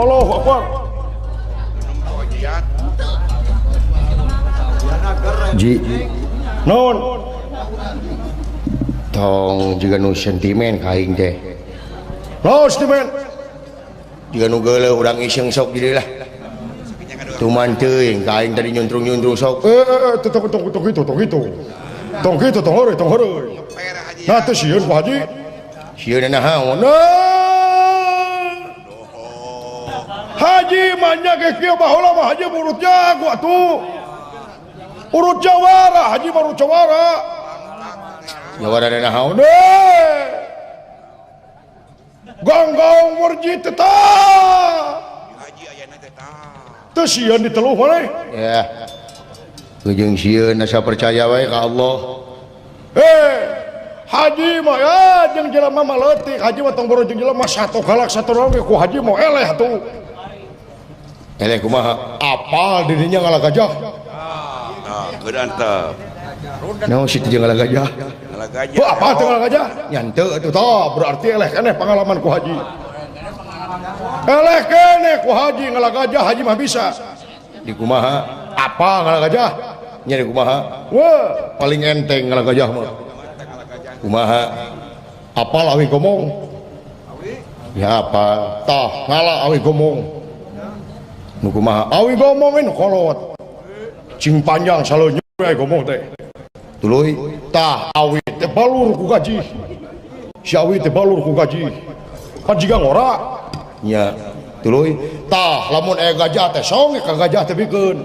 Allahu Akbar. Ji non tong juga nu sentimen ka aing teh. No sentimen. Juga nu geuleuh urang iseng sok di dieu lah. Tuman teuing ka aing tadi nyuntrung-nyuntrung sok. Tong tong tong kitu tong kitu. Tong kitu tong heureuy tong heureuy. Nah teu sieun Pak Haji. Sieun naon? Haji mah nya ge kieu baheula mah haji urut jago atuh. Urut jawara, haji mah urut jawara. Jawara naon? Gonggong murji tetap. Haji ayana tetap. Teu sieun diteluh maneh. Ya. Ujung sieun asa percaya wae ka Allah. Haji mah ya jeung jelema mah leutik, haji mah tong boro jeung jelema satu galak satu naon ge ku haji mah eleh atuh. Eleh kumaha? Apal dirinya ngalah gajah. Tah, geus antep. Naon sih jeung ngalah gajah? Ngalah gajah. Heuh, apa teh ngalah gajah? Nya henteu atuh. Tah, berarti eleh keneh pengalaman ku haji. Eleh keneh ku haji ngalah gajah, haji mah bisa. Di kumaha? Apa ngalah gajah? Nya di kumaha? Wah, paling enteng ngalah gajah mah. Kumaha? Apal awi gomong? Ya apa? Tah, ngalah awi gomong. Nu kumaha? Awi gomong ini kolot. Cing panjang saleunyeun we gomong teh. Tuluy tah awi teh balur ku gaji. Si awi teh balur ku gaji. Pan jiga ngora. Nya, tuluy tah lamun aya gajah teh song ka gajah teh bikeun.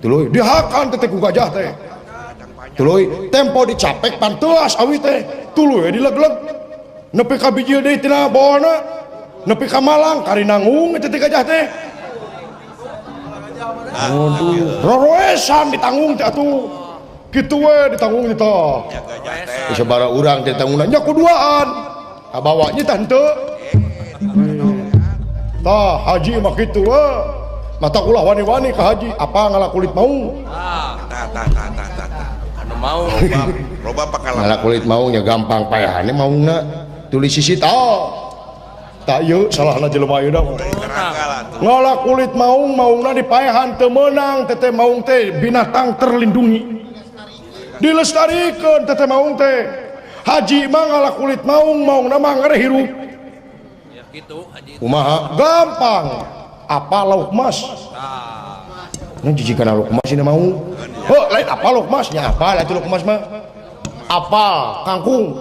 Tuluy dihakan teh ku gajah teh. Tuluy tempo dicapek panteas awi teh. Tuluy dilegleg. Nepi ka bijil deui tina bawana. Nepi ka Malang kari nanggung eta teh gajah teh. Aduh, roroesan ditanggung teh atuh. Kitu we ditanggung teh tah. Sabaraha urang teh tanggungan nya kuduaan. Kabawa nya tah henteu. Tah haji mah kitu we. Mata ulah wani-wani ka haji, apa ngalah kulit maung? Tah tah tah tah tah. Anu maung loba pengalaman. Ngalah kulit maung nya gampang paehane maungna. Tulis sisi tah. Tak ieu salahna jelema ayeuna mah. Ngalah kulit maung, maungna dipaehan teu meunang, teteh maung teh binatang terlindungi. Dilestarikeun teteh maung teh. Haji mah ngalah kulit maung, maungna mah ngere hirup. Ya kitu haji. Kumaha? Gampang. Apa lauk mas? Nah jijikan lauk mas ini maung. Heuh, lain apa lauk mas? Nya apa lah itu lauk mas mah? Apa kangkung?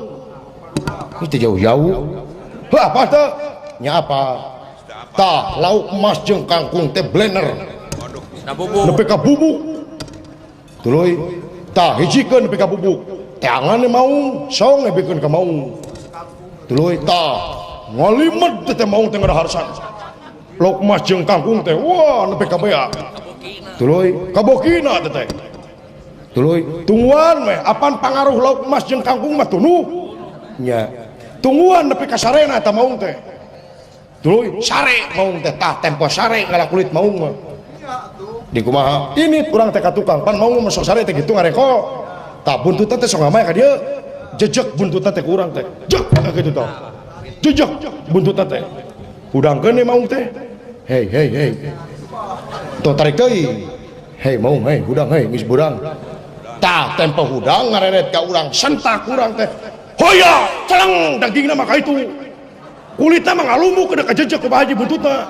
Itu jauh-jauh. Heuh, apa teh? Nya apa? Tah lauk emas jeung kangkung teh blender. Nah bubuk. Nepi ka bubuk. Tuluy tah hijikeun nepi ka bubuk. Teangan maung, song nebikeun ka maung. Tuluy tah ngalimed teh maung teh ngadaharsan. Lauk emas jeung kangkung teh wah nepi ka bea. Tuluy kabokina teh teh. Tuluy tungguan we apan pangaruh lauk emas jeung kangkung mah tunuh. Nya tungguan nepi ka sarena eta maung teh. Tuluy sare maung teh tah tempo sare ngalah kulit maung mah. Di kumaha? Ini urang teh ka tukang pan maung mah sok sare teh kitu ngareko. Tah buntutna teh sok ngamaya ka dieu. Jejek buntutna teh ku urang teh. Jek kitu tah. Jejek buntutna teh. Hudangkeun maung teh. Hei hei hei. Tuh tarik deui. Hei maung hei hudang hei geus burang. Tah tempo hudang ngareret ka urang sentak urang teh. Hoya celeng dagingna mah ka itu. Kulitna mah ngalumuk ke kajejek ku Pak Haji buntutna.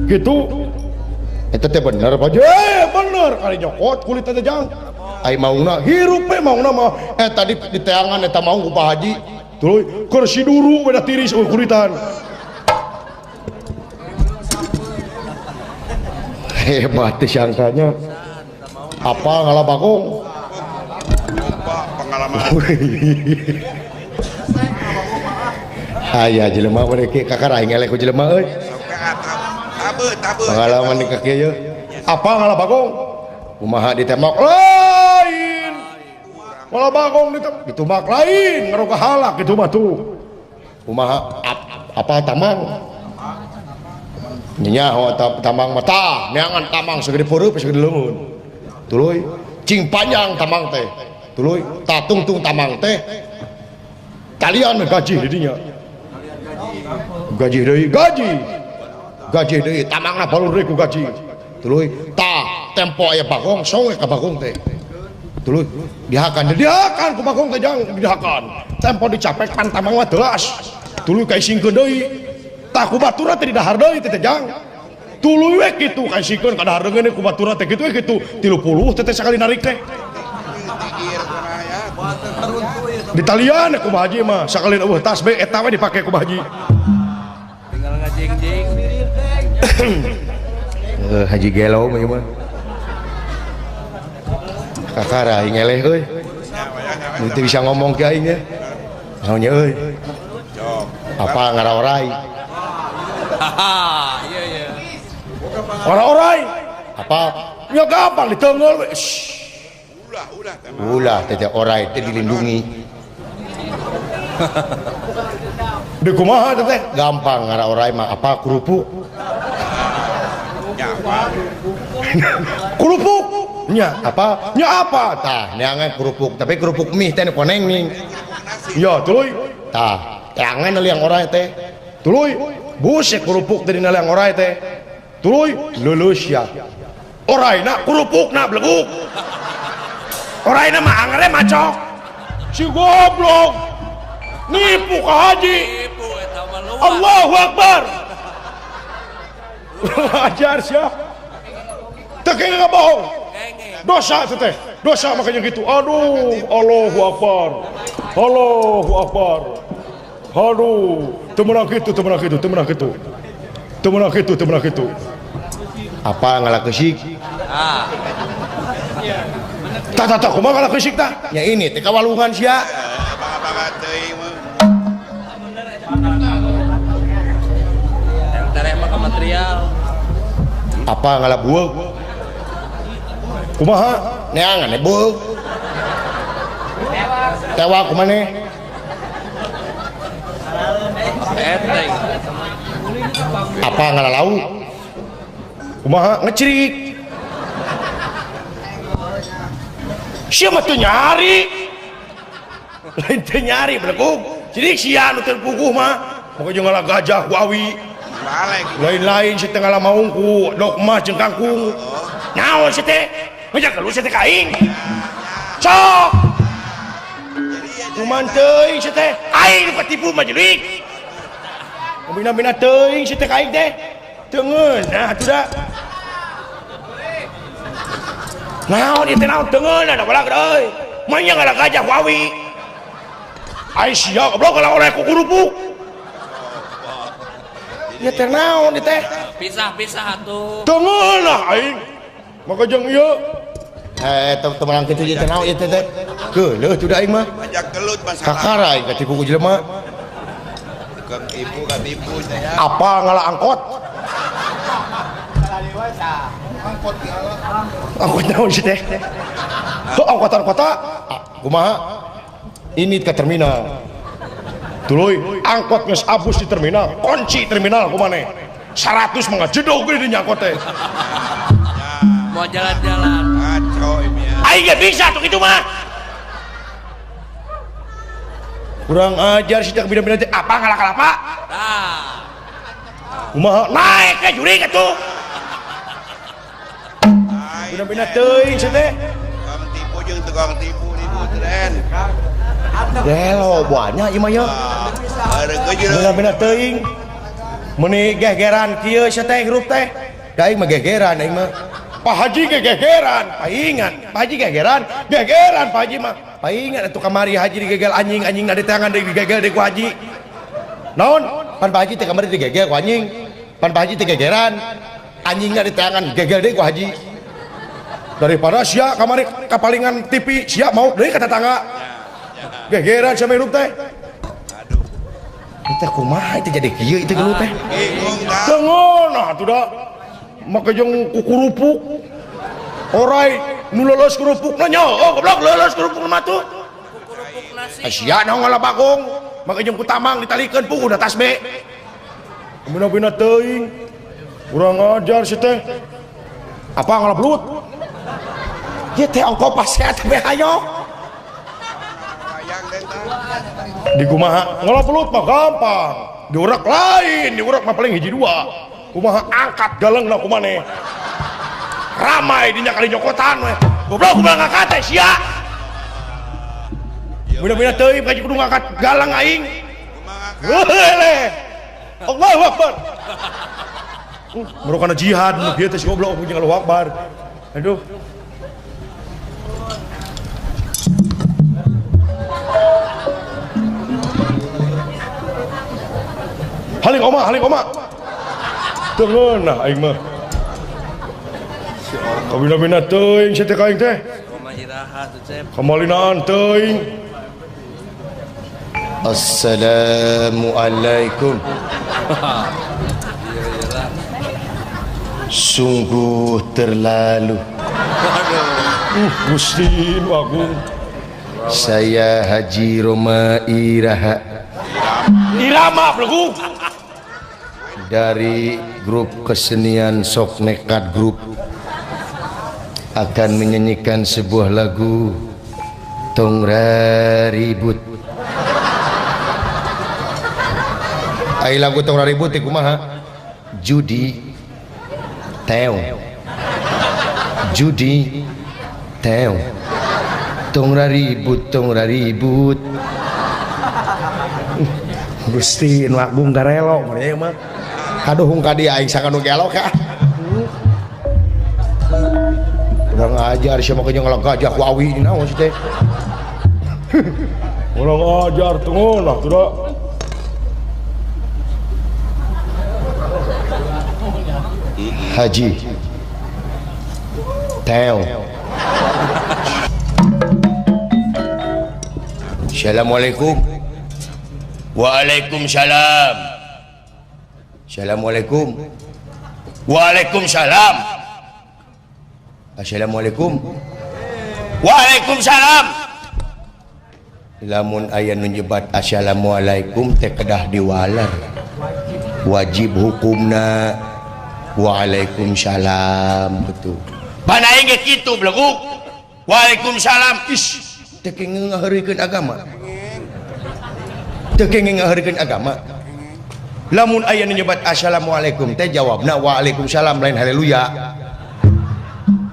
Gitu. Eta teh bener Pak Haji. Bener kali nyokot kulitna teh jang. Ai maungna hirup we maungna mah. Tadi di teangan eta maung ku Pak Haji. Tuluy keur siduru beda tiris eueuh kulitan. Hebat teh sangkanya. Apa ngalah bagong? Pengalaman. Aya jelema mereka kakak aing eleh ku jelema euy. Pengalaman di kaki ieu. Apa ngalah bagong? Kumaha ditembak lain. Ngalah bagong ditumbak lain, ngaroga halak kitu mah tuh. Kumaha apa tamang? Nyaho tamang mah tah, neangan tamang segede peureub segede leungeun. Tuluy cing panjang tamang teh. Tuluy tah tungtung tamang teh. Kalian gaji di dinya. Gaji deui, gaji. Gaji deui, tamangna balur deui ku gaji. Tuluy, tah tempo aya bagong, songe ka bagong teh. Tuluy, dihakan, dihakan ku bagong teh jang dihakan. Tempo dicapek pan tamang mah teuas. Tuluy kaisingkeun deui. Tah ku baturna teh didahar deui teh jang. Tuluy we kitu kaisingkeun ka dahar deui ku baturna teh kitu we kitu. 30 teh sakali narik teh. Ditalian ku Haji mah sakali eueuh tas be eta we dipake ku Haji. Tinggal ngajing-jing. Haji gelo mah ieu mah. Kakara aing eleh euy. Teu bisa ngomong ke aing nya. Naon nya euy. Apa ngaraorai? Haha, iya iya. Ngaraorai. Apa? Ya gampang diteunggeul we. Ulah, ulah ulah teh orai teh dilindungi. Di kumaha teh? Gampang ngaraorai mah apa kerupuk. Kerupuk nya apa? Nya apa? Tah, neangan kerupuk, tapi kerupuk mie teh koneng ning. Ya, tuluy. Tah, teangan liang orai teh. Tuluy, buset kerupuk teh dina liang orai teh. Tuluy, lulus ya. Oraina kerupukna beleguk. Oraina mah angere macok. Si goblok. Nipu ka haji. Nipu eta mah luar. Allahu Akbar. Ajar sia. Teu kenging bohong. Dosa teh, dosa makanya gitu. Aduh, Allahu Akbar. Allahu Akbar. Aduh, teu meunang kitu, teu meunang kitu, teu meunang kitu. Teu meunang kitu, teu meunang kitu. Apa ngalah keusik? Ah. Tah tah tah kumaha ngalah keusik tah? Nya ini teh kawalungan sia. Bangga-bangga teuing mah. Tereh mah ka material. Apa ngalah bueuk? Kumaha? Neangan bueuk. Tewak kumaneh? Enteng. Apa ngalah lauk? Kumaha? Ngecerik. Sia mah teu nyari. Lain teu nyari belegug. Jadi sia nu teu puguh mah. Moga jeung ngalah gajah ku awi. Lain-lain si teh ngalah maung ku dogma jeung kangkung. Naon si teh? Ngajak gelut si teh ka aing. Sok. Kuman teuing si teh? Aing nu katipu mah jelik. Bina-bina teuing si teh ka aing teh. Teu ngeunah atuh da. Naon ieu teh naon teu ngeunah da balag euy. Manya ngalah gajah ku awi. Ai sia goblok ngalah orai ku kerupuk. Ieu teh naon ieu teh? Pisah-pisah atuh. Teu ngeunah aing. Maka jeung ieu teu meunang kitu ieu teh naon ieu teh teh. Geuleuh tuh da aing mah. Ajak gelut masalah. Kakara aing katipu ku jelema. Tukang tipu katipu teh ya. Apa ngalah angkot? Angkot naon sih teh? Tuh angkotan kota. Kumaha? Ini ke terminal. Tuluy, angkot geus abus di terminal, kunci terminal kumaneh. 100 mah ngajedog geuning di angkot teh. Mau jalan-jalan. Ngaco ini ya. Aing ge bisa tuh kitu mah. Kurang ajar sih teh bina-bina teh apa ngalah kalapa? Tah. Kumaha? Naik ke jurig atuh. Bina-bina teuing sih teh. Tukang tipu jeung tukang tipu tipu tren. Gelo banyak ieu mah ya. Bina-bina teuing. Meuni gegeran kieu sia teh hirup teh. Da aing mah gegeran aing mah. Pak Haji ge gegeran, paingan. Pak Haji gegeran, gegeran Pak Haji mah. Paingan atuh kamari haji digegel anjing, anjing na di tangan digegel deui ku haji. Naon? Pan Pak Haji teh kamari digegel ku anjing. Pan Pak Haji teh gegeran. Anjingna di tangan gegel deui ku haji. Daripada sia kamari kapalingan TV, sia mau deui ka tetangga. Gegeran sama hirup teh. Aduh. Itu kumaha itu jadi kieu itu gelut teh. Bingung tah. Teu ngeunah atuh da. Make jeung kukurupuk. Orai nu leuleus kerupukna nya, oh goblok leuleus kerupukna mah tuh. Kukurupuk nasi. Sia naon ngalah bagong. Make jeung ku tamang ditalikeun puguh da tas be. Bina-bina teuing. Kurang ajar si teh. Apa ngalah belut? Ieu teh ongko paseat be hayo. Hayang teh tah. Di kumaha? Ngalah belut mah gampang. Diurak lain, diurak mah paling hiji dua. Kumaha angkat galengna ku maneh. Ramai dinya kali nyokotan we. Goblok kumaha ngangkat teh sia. Bina-bina teuing ka kudu ngangkat galang aing. Heuleh. Allahu Akbar. Merokana jihad nu kieu teh si goblok jeung Allahu Akbar. Aduh. Haling oma, haling oma. Teu ngeunah aing mah. Kabina-bina teuing sia teh ka aing teh. Oma iraha tuh Cep. Kamalinaan teuing. Assalamualaikum. Sungguh terlalu. Gusti Agung. Saya Haji Roma Iraha. Irama belegu. Dari grup kesenian Sok Nekat Group akan menyanyikan sebuah lagu Tong Raribut. Ai lagu Tong Raribut teh kumaha? Judi teong. Judi teong. Tong raribut, tong raribut. Gusti nu agung garelo mah ieu mah. Kaduhung ka dieu aing sakanu gelo ka. Urang ajar sia mah jeung ngalagajah ku awi naon sih teh. Urang ajar teu ngeunah tuh da. Haji Teo. Assalamualaikum. Waalaikumsalam. Assalamualaikum. Waalaikumsalam. Assalamualaikum. Waalaikumsalam. Lamun aya nu nyebat assalamualaikum teh kedah diwalar. Wajib hukumna. Waalaikumsalam betul. Pan aing ge kitu beleguk. Waalaikumsalam. Is teu kenging ngaheureukeun agama. Teu kenging ngaheureukeun agama. Lamun aya nu nyebat assalamualaikum teh jawabna waalaikumsalam lain haleluya.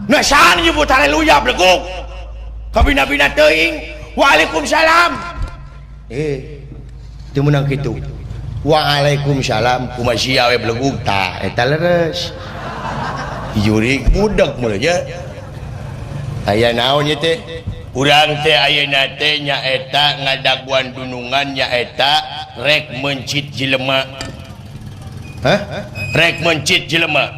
Nah saha nyebut haleluya beleguk? Kabina-bina teuing waalaikumsalam. Teu meunang kitu. Waalaikumsalam kumaha sia we belegug tah eta leres. Jurig budak mulanya aya naon ieu teh? Urang teh ayeuna teh nyaeta ngadaguan dunungan nyaeta rek mencit jelema. Hah? Rek mencit jelema.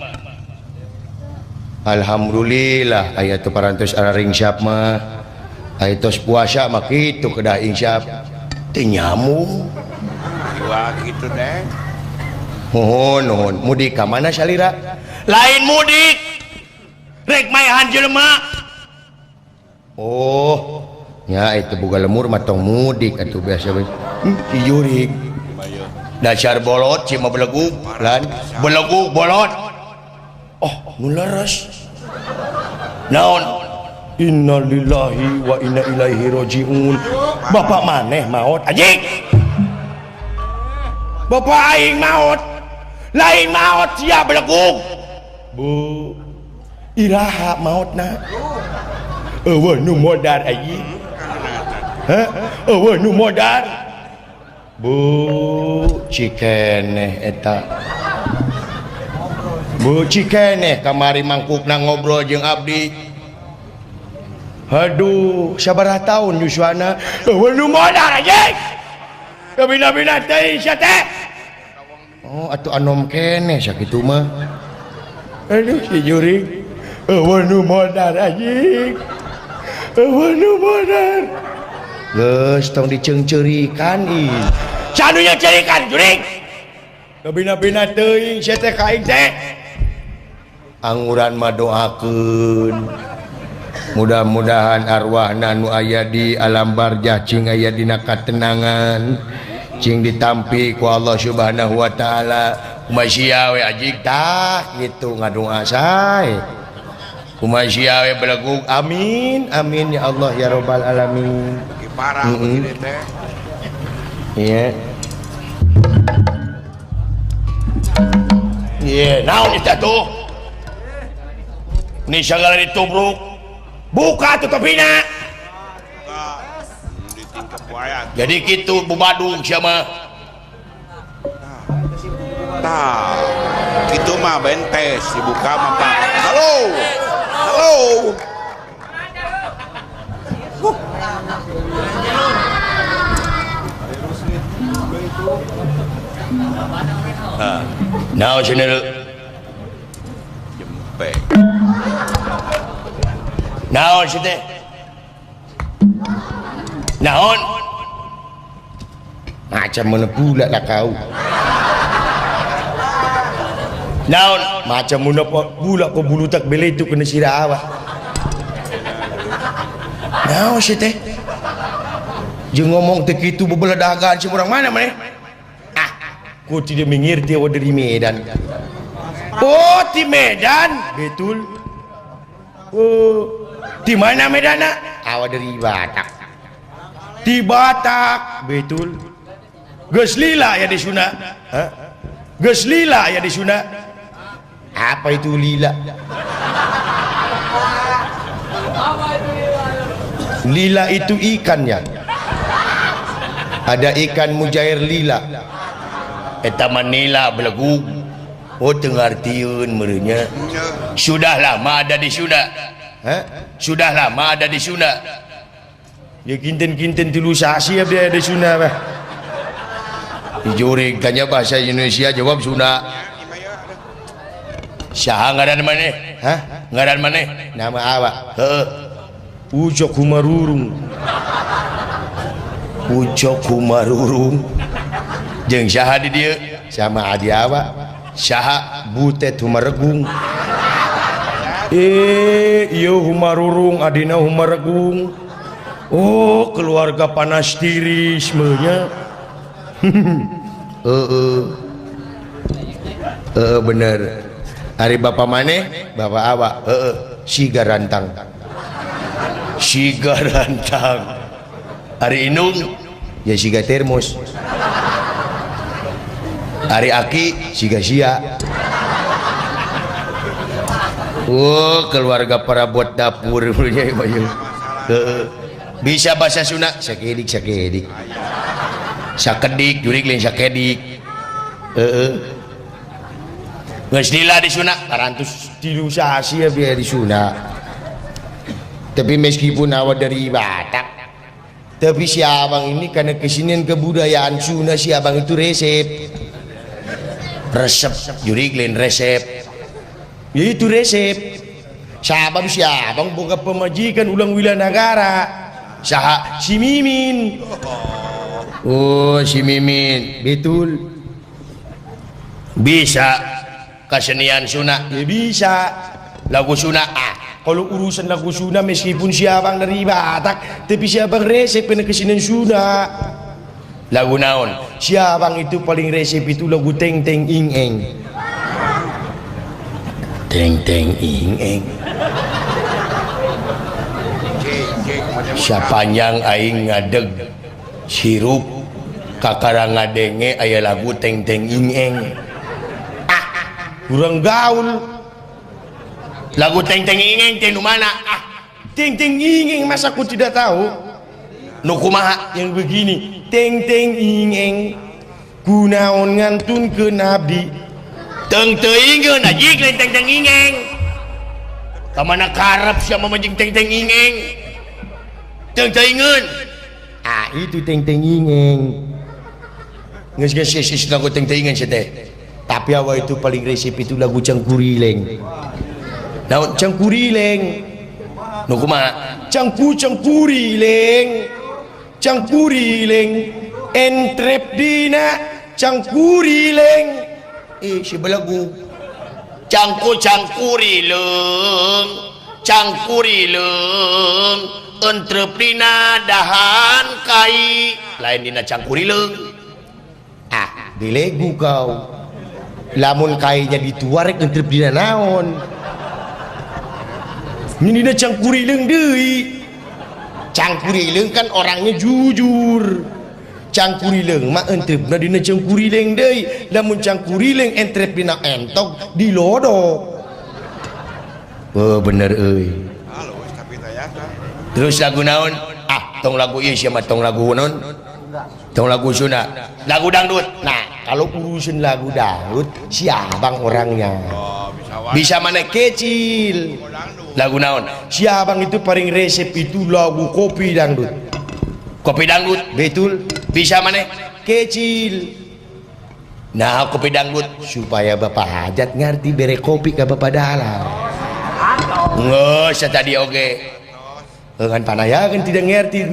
Alhamdulillah aya teu parantos araringsyap mah. Aya tos puasa mah kitu kedah insyaf. Teu nyamung. Wah gitu deh. Nuhun nuhun. Mudik ka mana salira? Lain mudik. Rek maehan jelema. Oh, nya itu boga lemur mah tong mudik atuh biasa we. Jurig. Dasar bolot cima belegug lan belegug bolot. Oh, nu leres. Naon? Innalillahi wa inna ilaihi rajiun. Bapak maneh maot anjing. Bapak aing maot. Lain maot sia belegug. Bu, iraha maotna? Eueuh nu modar anjing. Hah? Eueuh nu modar. Bu, cikeneh eta. Bu cikeneh kamari mangkukna ngobrol jeung abdi. Aduh, sabaraha taun yuswana? Eueuh nu modar anjing. Kabina-bina teuing sia teh. Oh, atuh anom keneh sakitu mah. Aduh si jurig. Eueuh nu modar anjing. Eueuh nu modar. Geus tong diceungceurikan ih. Saha nu nyeungceurikan jurig? Kabina-bina teuing sia teh ka aing teh. Anguran mah doakeun. Mudah-mudahan arwahna nu aya di alam barjah cing aya dina katenangan. Cing ditampi ku Allah Subhanahu wa taala. Kumaha sia we anjing tah kitu ngadoa sae. Kumaha sia we belegug amin amin ya Allah ya rabbal alamin. Parah begini teh. Iya. Iya, naon eta tuh? Ini segala ditubruk. Buka tuh topina. Jadi gitu bubadung siapa? Tah, gitu mah bentes dibuka mah Pak. Halo. Halo. Now channel jempe. Naon sih teh? Naon? Macam mana pula lah kau. Naon? Macam mana pula kau bulu tak beli itu kena sirah awak. Naon sih teh? Jangan ngomong teh kitu bebeledagan si orang mana mana? Ah, kau tidak mengerti awak dari Medan. Oh, di Medan. Betul. Oh, di mana Medana? Awak dari Batak. Di Batak, betul. Geus lila ya di Sunda. Hah? Geus lila ya di Sunda. Apa itu lila? Lila itu ikannya. Ada ikan mujair lila. Eta manila belegug. Oh, teu ngartieun meureunnya. Sudah lama ada di Sunda. Hah? Sudah lama ada di Sunda. Ya kinten-kinten tilu sasi abdi ada di Sunda bah. Dijurig tanya bahasa Indonesia jawab Sunda. Saha ngaran maneh? Hah? Ngaran maneh? Nama awak. Heeh. Ucok Humarurung. Ucok Humarurung. Jeung saha di dieu? Sama adi awak. Saha? Butet Humaregung. Ieu Humarurung adina Humaregung. Oh, keluarga panas tiris meunya. Heeh. Heeh bener. Ari bapa maneh? Bapak awak. Heeh. Siga rantang. Siga rantang. Ari indung? Ya siga termos. Ari aki? Siga sia. Oh, keluarga perabot dapur. Bisa bahasa Sunda? Sakedik sakedik. Sakedik jurig lain sakedik. Heeh. Geus lila di Sunda, parantos tilu sasi ya biar di Sunda. Tapi meskipun awak dari Batak, tapi si abang ini karena kesinian kebudayaan Sunda, si abang itu resep. Resep jurig lain resep. Ya itu resep. Sabab si abang boga pemajikan ulang wilanagara. Saha? Si Mimin. Oh, si Mimin. Betul. Bisa kesenian Sunda? Ya bisa. Lagu Sunda? Ah, kalau urusan lagu Sunda meskipun si abang dari Batak, tapi si abang resep kena kesenian Sunda. Lagu naon? Si abang itu paling resep itu lagu Teng Teng Ing Eng. Teng Teng Ing Eng. Sapanjang aing ngadeg sirup kakara ngadenge aya lagu Teng Teng Ing Eng. Ah, kurang gaul. Lagu Teng Teng Ing Eng teh nu mana? Ah, Teng Teng Ing Eng masa aku tidak tahu? Nu kumaha? Yang begini, Teng Teng Ing Eng kunaon ngantun ke abdi. Teng teuingeun anjing lain Teng Teng Ing Eng. Ka mana karep sia mah jeung Teng Teng Ing Eng. Teng teuingeun. Ah, itu Teng Teng Ing Eng. Geus geus geus lagu Teng Teng Ing Eng teh. Tapi awak itu paling resep itu lagu Cangkurileng. Naon Cangkurileng? Nu kumaha? Cangku cangkurileng. Cangkurileng entrep dina cangkurileng. Si belegu. Cangku cangkurileng, cangkurileng entrep dina dahan kai. Lain dina cangkurileng. Ah, dilegu kau. Lamun kainya dituarek entrep dina naon? Ini dina cangkurileng deui. Cangkurileng kan orangnya jujur. Cangkurileung mah entrepna dina cangkurileung deui. Lamun cangkurileung entrep dina entog dilodok. Oh bener euy. Terus lagu naon? Ah, tong lagu ieu sia mah tong lagu naon? Tong lagu Sunda. Lagu dangdut. Nah, kalau urusan lagu dangdut si abang orangnya. Bisa mana kecil. Lagu naon? Si abang itu paling resep itu lagu kopi dangdut. Kopi dangdut, betul. Bisa mana? Kecil. Nah, kopi dangdut supaya bapak hajat ngerti bere kopi ke bapak dalam. Nggak, tadi oke. Dengan panayakan tidak ngerti.